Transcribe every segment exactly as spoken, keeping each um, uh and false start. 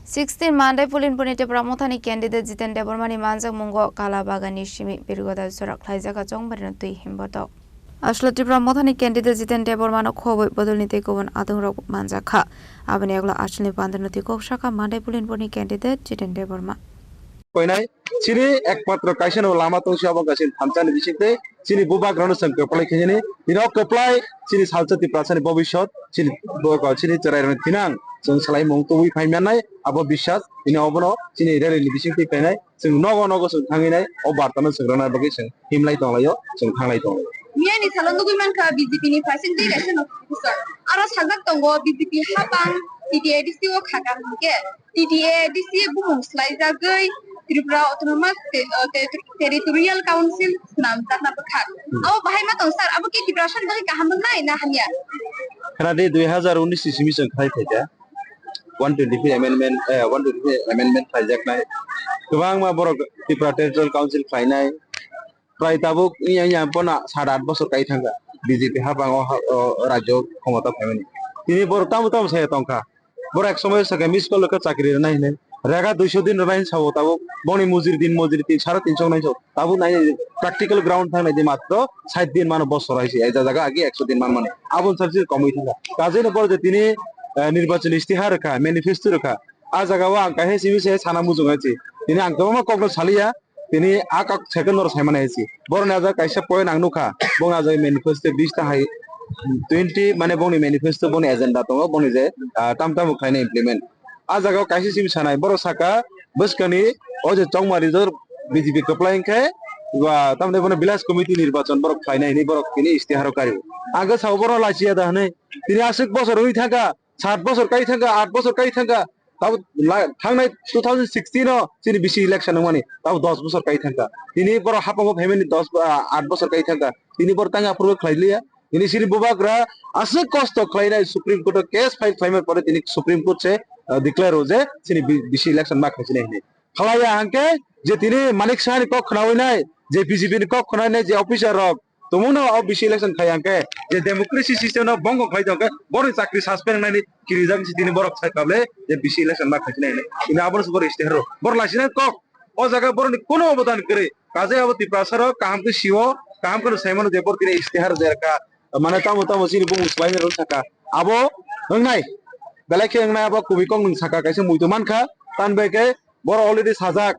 Sixteen Mandai Pulinpuni Tipra Mothani candidate Jiten Debbarmani manjakmungo Kala Baganni simi birgoda jora khlaijak Chongbarino twi himbotok. Aswlwi Tipra Mothani candidate Jiten Debbarmano khobwi bodolni tei kubun adongrok manjakha. Aboni ulo aswlwi bandorno twi kok sakha Mandai Pulinpuni candidate Jiten Debbarma. Koinai chini ekmatro kaisa no lama tongsi abo kaisa thansa ni bising tei chini bubagrano chwng kwplai khainani, tini o kwplai chini salsa Tiprasani bobisot chini bo-, chini chwrairokni thinang chwng swlaimung tubui phai mannai abo biswas tini obono chini rally ni bisingtwi khainai chwng nogo nogo chwng thangwi nai o bartano chwng rwna bagwi chwng himlai tonglaio chwng thanglai tonglaio. Miyani salo nugwi mankha B J P ni phaising tei kaisa no officer aro sajak tongo B J P hapang T T A D C o khakang hwnkhe T T A D C bumung swlaijagwi Tripura Autonomous Te-, uh, Te-, Territorial Council swnamjakna bwkha. Hmm. Abo bahai ma tong sir, abo khe Tiprasani bagwi kaham wngnai na hamya? Khwnadi dui hazar unis ni simi chwng khai phaikha. One twenty-three amendment, eh, one twenty-three amendment khaijaknai. Kwbangma borok Tripura Territorial Council khlainai. Prai tabuk wngya wngya bono sat at bosor kai thangkha. B J P hapang o ha-, o rajyo khomota phaimani. Tini borok tamo tamo saya tongkha. Borok ek somoy sakha miss call khe chakri rwnai hinwi. Rega duiso din rwnai hinwi sao tabuk. Bongni mujri din mujri tin, sare tinso wngnai sao. Tabuk nai practical ground thangnai di matro sait din mano bosor hai se. Ai jaga agi ekso din manmani. Aboni sal se komwi thangkha. Kajeno borok je tini, eh, nirbachon istihar rwkha, manifesto rwkha. A jaga o ang kaisa simi se sana muchung hai se. Tini ang kwbangma kokno saliya. Tini a kok second oro saimani hai se. Borokni ajak kaisa point ang nukha. Bongni ajak manifesto bish ta hai twenty mane bongni manifesto bongni agenda tongo bongni je, ah, tam tamo khlaina implement. A jaga o kaisa simi sanai borok saka bwskani o je chongmari jor B J P kwplai hwnkhe ba tamni bono village committee nirbachon borok khlainai hinwi borok tini istiharo kario. Ang khe sao borok lachiya da hinwi tini aswk bosor wngwi thangkha. Sat bosor kai thangkha, at bosor kai thangkha. Tabo la-, thangnai two thousand sixteen o chini bisi election wngmani, tabo dos bosor kai thangkha. Tini borok hapango phaimani dos, ah, at bosor kai thangkha. Tini borok tang aphuru khlai liya. Tini chini bubagra aswk kosto khlainai Supreme Court o case file khlaimani pore tini Supreme Court se, ah, declare o je chini bi-, bisi election ma khaichinai hinwi. Khlaiya hwnkhe je tini Manik Saha ni kok khnaui nai, je B J P ni kok khnaui nai, je officer rok, Tumungno o bisi election khai hwnkhe je democracy system no bongkok khlai tongkhe borokni chakri suspend wngnani kirijak si tini borok sai kable je bisi election ma khaichinai hinwi. Tini abono se borok istihar rw. Borok laisina kok o jaga borokni kuno obodan kwrwi. Kajai abo Tiprasa rok kaham khe sio, kaham kheno saimano je borok tini istihar je rwkha. Mane tamo tamo chini bumung swlaina rw sakha. Abo wngnai. Belai khe wngnai abo kubui kok nwng sakha kaisa muitu mankha. Tan bai khe Borok already sajak,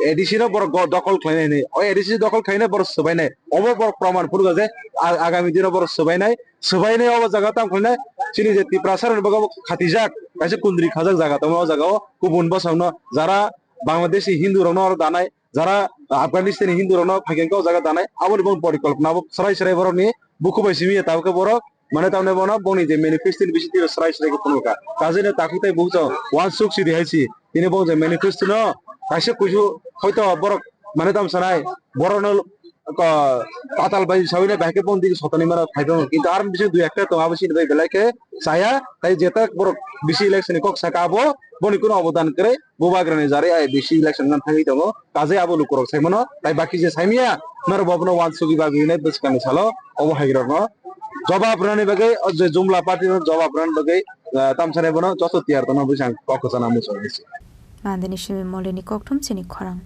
A D C no borok go-, dokol khlainai hinwi. O A D C dokol khlainai borok swbainai. Obo borok proman phurukha je a-, agami dino borok swbainai. Swbainai obo jaga tamo khlainai. Chini je Tiprasa rokni bagwi khatijak, kaisa kundri khajak jaga tamo o jaga o kubun bosongno jara Bangladeshi Hindu rokno oro danai, jara Afghanistan Hindu rokno phaikhe o jaga danai. Aboni bo porikolpona abo swrai swrai borokni buku bai simi ya tabukhe borok Mane tamni bono bongni je manifesto ni bisingtwi swrai swrai khe phunukha. Kajino takhuk tei bukhuk uansuk sidi hai si. Tini bong je manifesto no kaisa kuisu hoito borok mane tam sanai borok no ko tatal bai sawi nai bahai khe bong digi sotoni mara phai tongo. Kintu ar bising dui ekta tongo abo sini bai belai khe chaya tei jeta borok bisi election ni kok saka abo boni kuno obodan kwrwi. Bubagrani jari ai bisi election nang thangwi tongo. Kajai abo lukurok saimano. Tai baki je saimya, norok bo abono uansugwi bagwi nai bwskangni salo obo hairokno jobab rwnani bagwi, o je Jumla party no jobab rwnani bagwi, ah, tamsani bono joto tiyar tongna bagwi ang kok kwchana muchung risi. Nandini simi molini kokthum chini khorang.